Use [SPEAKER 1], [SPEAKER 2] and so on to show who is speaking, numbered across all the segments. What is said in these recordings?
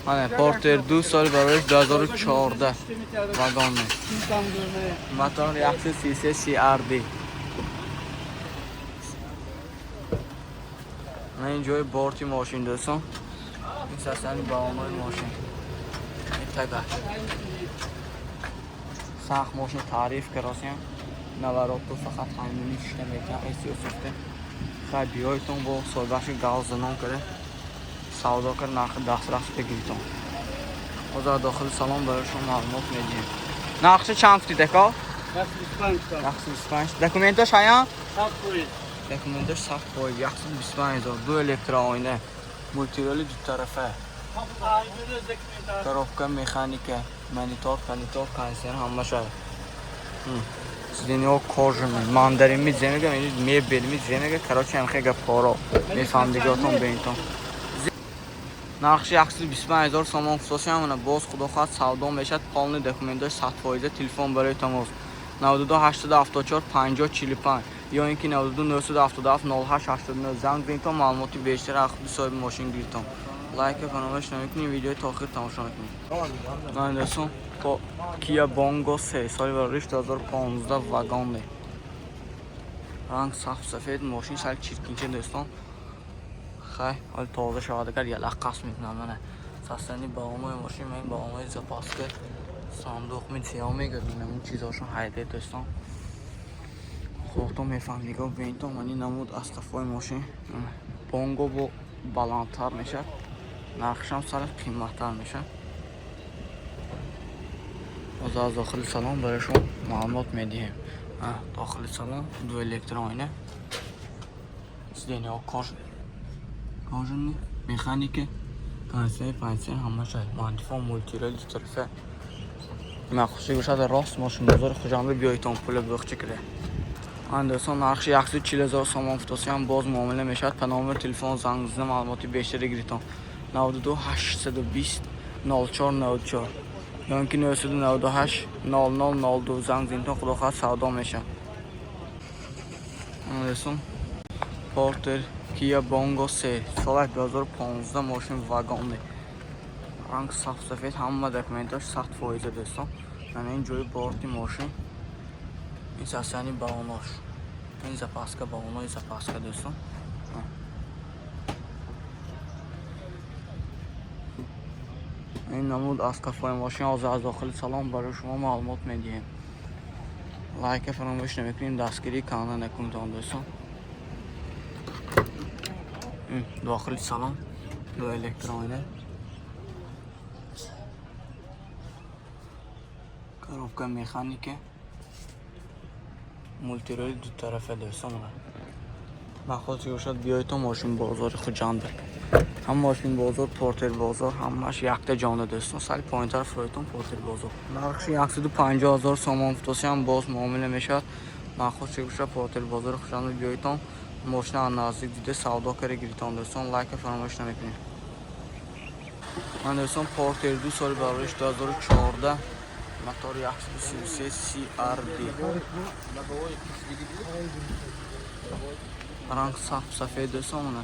[SPEAKER 1] Ана Портер 2, соли барои 2014, вагонный, мотор 133 CRD. На ин ҷои борти мошин, дӯстон, ин сасани балонои мошин, ин тагаш сахт мошин таъриф каросем. Навороту фақат ҳамини шита метиҳам эсиё сохте. Хай, биёйтон, бо соҳибаши гав занон кара, савдо кар, нархи дастрас бигиритон. Ҳозир дохили салон барои шумо маълумот медиҳем. Нархши чанд футид, ака? 125. Документаш ҳаян? Документаш 100%. 125 000. Ду электрооина, мультироли дутарафа, коробка механика, монитор панитор, кондиционер, ҳамаша. Сиденья кожаный, мандарин меземега, мебел меземега. Короче, ҳамхе гапҳоро мефаҳмдигиотон беинтон. Нархши 125 000 сомон хусусиам, ана боз, худо хоҳад, савдо мешавад. Полный документош 100%. Телефон барои тамос 92 874 50 45 ё ин ки 92 977 08 89. Занг бинтон, маълумоти бештар аз худи соҳиби мошин гиритон. Лайка фаромӯш намекунем, видеои то охир тамошо мекунем. Дӯстон, бо Кия Бонго 3, соли барориш 2015, вагонный, ранг саф сафед, мошин сал чиркинча, дӯстон. Хай, ҳоли тоза шавад, агар ялақ қасд мекунам. Мана састани балонои мошин, ман балонои запаска, сандуқ митсиё мегӯяд, намун чизошон ҳайде, дӯстон, худотон мефаҳм. Нигоҳ бинтон, мани намуд аз қафои мошин. Бонго бо баландтар мешавад, нархшам сал қимматтар мешавад. Ҳозир аз дохили салон барои шумо маълумот медиҳем. Дохили салон ду электроина, сиденьяҳо кожаный, механика, кондиционер, кондиционер, ҳамаша, магнитофон, мультирел дутарафа. Махсуси бошад, рост мошинбозори Хуҷанди биёйтон, пула бӯхча кира. Ан дӯстон, нархи 140 000 сомон футосиам, боз муомила мешавад. Па номери телефон занг зада, маълумоти бештаре гиритон: 92 820 04 94 ё ин ки 998 00 02. Занг зинтон, худо хоҳад, савдо мешавад. Дӯстон, Портер Кия Бонго 3, соли 2015, мошин вагонный, ранг саф сафед, ҳама документош 100%, дӯстон. Ана ин ҷои борти мошин, ин сасани балонош, ин запаска, балонои запаска, дӯстон. Ин намуд аз қафои мошин. Ҳозир аз дохили салон барои шумо маълумот медиҳем. Лайка фаромӯш намекунем, дастгирӣ канда накунтон, дӯстон. Дохили салон ду электроина, коробка механика, мультироли дутарафа, дӯстон. Махсуси бошад, биёйтон мошинбозори Хуҷанд. Ҳам мошинбозор, Портер бозор, ҳамаш якта ҷонда, дӯстон. Сали поинтар фуройтон Портер бозор. Нархши 150 000 сомон футосиам, боз муомила мешавад. Махсуси бошад, Портер бозори Хуҷанд биёйтон, мошина наздик дида, савдо кара гиритон, дӯстон. Лайка фаромӯш намекунем. Ман, дӯстон, Портер 2, соли барориш 2014, мотор 133 CRD, ранг саф сафед, дӯстон. Мана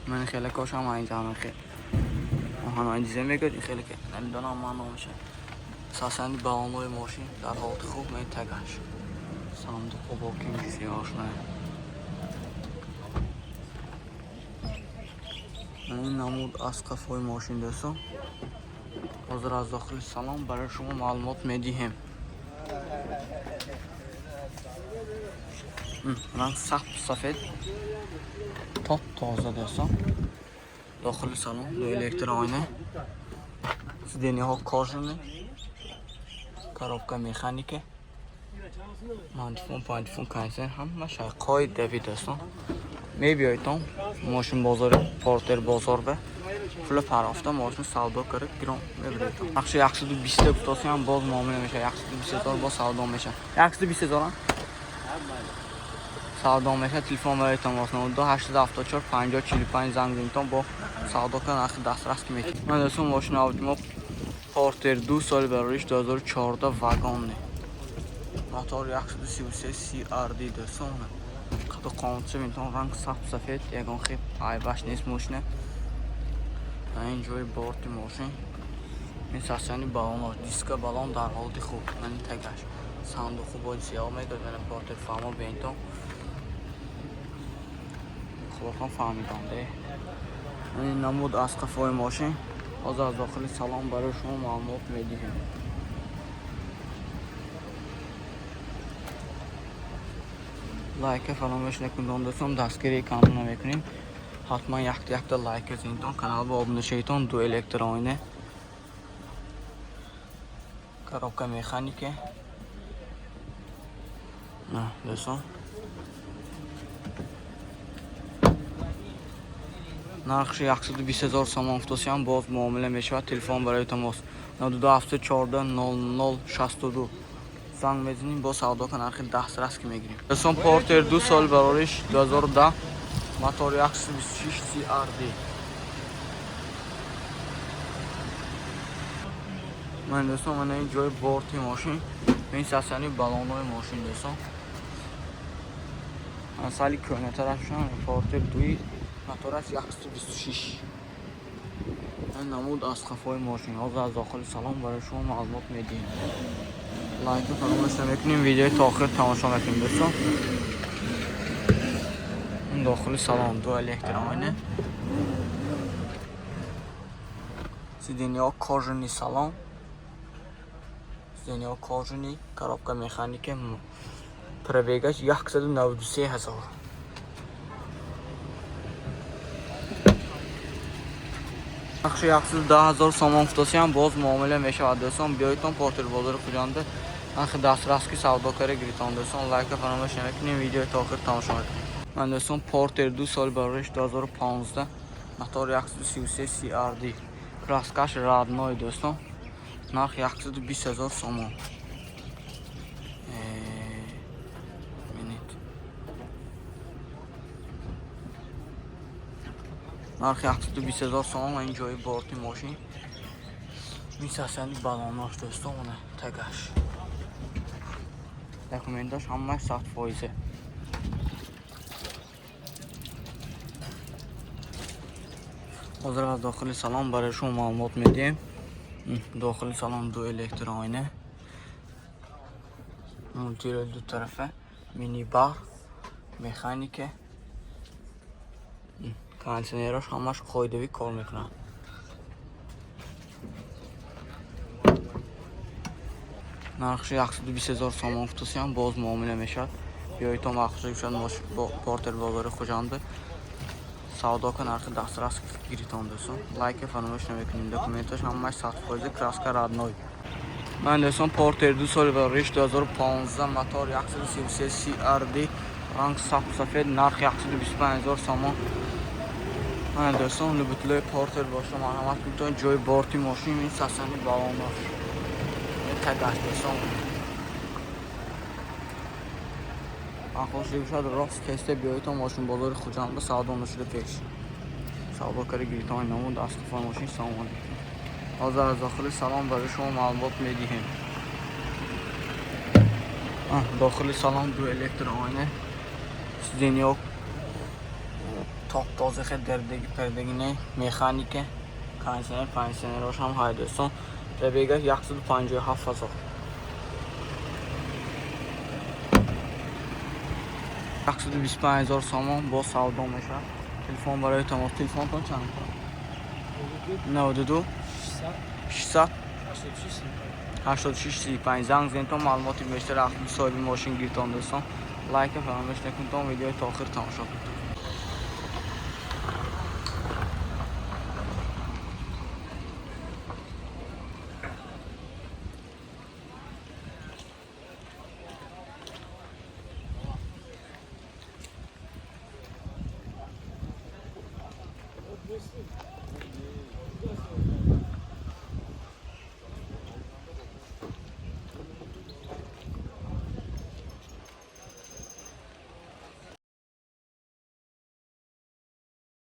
[SPEAKER 1] ман хеле кошам инҷа хел оҳанои дизе мегӯяд, ин хеле намедонам ман номаша. Сасани балонои мошин дар ҳолати хуб, мен тагаш сандуқо бо кингисиёшна. Ин намуд аз қафои мошин, дӯстон. Ҳозир аз дохили салон барои шумо маълумот медиҳем. Ранг саф сафед, топ тоза, дӯстон. Дохили салон ду электроина, сиденьяҳо кожаный, коробка механика, магнитофон, пантифон, кондиционер, ҳамаша қоидави, дӯстон. Мебиёйтон мошинбозори Портер бозорба, пула парофта, мошин савдо кара, гирон мебиред. Бахши 120 гуфтосиам, боз муомила мешавад. 120 000 боз савдо мешавад. 120 000 савдо мешавад. Телефон барои тамос 92 874 50 45. Занг зинтон, бо савдо кар, нархи дастрас ки метавонед. Ман, дӯстон, мошини мо Портер 2, соли барориш 2014, вагонный, мотор 133 CRD, дӯстон. Қаду қоматша бинтон, ранг саф сафед, ягон хел айбаш нест мошина. Ин ҷои борти мошин, ин сасяни баллоно, диска, баллон дар ҳолати хуб. Мани тагаш сандуқу бои сиёҳ мегӯяд. Мана Портер, фаҳмо бентон, худотон фаҳмидам де. Ин намуд аз қафои мошин. Ҳозир аз дохили салон барои шумо маълумот медиҳем. Лайка фаромӯш накунед, дӯстон, дастгирии канал намекунем. Ҳатман якта якта лайка зинтон, канал ба обуна шавитон. Ду электроине, коробка механика. На, дӯстон, нархши 120 000 сомон гуфтосиям, боз муомила мешавад. Телефон барои тамос 92 14 00 62 занг мезанем, бо савдо ка нархи дастрас ки мегирем. Дӯстон, Портер 2, соли барориш 2010, мотор 126 CRD. Ман, дӯстон, мана ин ҷои борти мошин, ин сасани баллонҳои мошин, дӯстон. Сали кӯҳнатарашон Портер 2, мотораш 126. Ин намуд аз қафои мошин. Ҳозир аз дохили салон барои шумо маълумот медиҳем. Лайка фаромӯш намекунем, видеои то охир тамошо мекунем, дӯстон. Ин дохили салон, ду электроине, сиденья кожаный, салон сиденья кожаный, коробка механика, пробегаш 193 ҳазор. Нархши 110 ҳазор сомон гуфтосиям, боз муомила мешавад. Дӯстон, биёедтон Портер бозори Хуҷанда, нархи дастрас ки савдо кара гиритон. Дӯстон, лайка фаромӯш намекунем, видеои то охир тамошо мекунем. Ман, дӯстон, Портер 2, соли барориш 2015, мотор 133 CRD, краскаш родной. Дӯстон, нарх 120 ҳазор сомон. Бинед, нархи 120 ҳазор сомон. Ин ҷои борти мошин, мисасани баллонош, дӯстон, она тагаш, документаш ҳамаш 100%. Ҳозир аз дохили салон барои шумо маълумот медиҳем. Дохили салон ду электроина, мультирел ду тарафа, минибар, механика, кондитсионерош ҳамаш қоидавӣ кор мекунад. Нархши 120 ҳазор сомон гуфтасиям, боз муомила мешавад. Биёедтон, вақтшо шуд, Портер бозори Хуҷанда, савдо ка нархи дастрас гиритон. Дӯстон, лайка фаромӯш намекунем. Документаш ҳамаш 100%, краска родной. Ман, дӯстон, Портер 2, соли барориш 2015, мотор 133 CRD, ранг сабз сафед, нарх 125 ҳазор сомон. Ман, дӯстон, любителои Портер боша, марҳамат кунед. Ҷои борти мошин, ин сасани баллонош, тагаш, дӯстон. Ахоши шояд рост кесте биёедтон мошин бозори Хуҷанда, савдо нашуда пеш савдо кара гиритон. Намуд аз қафои мошин. Салом алейкум. Ҳозир аз дохили салон барои шумо маълумот медиҳем. Дохили салон ду электроина, сиденья топ тоза, хел дердеги пердеги не, механика, кондитсионер, кондитсионерош ҳам ҳай. Дӯстон, пробегаш 157 ҳазор. 125 ҳазор сомон, боз савдо мешавад. Телефон барои тамос. Телефонтон чанд? 92 600 86 35 занг зентон, маълумоти бештар аз соҳиби мошин гиртон. Дӯстон, лайка фаромӯш накунтон, видеои то охир тамошо кунед.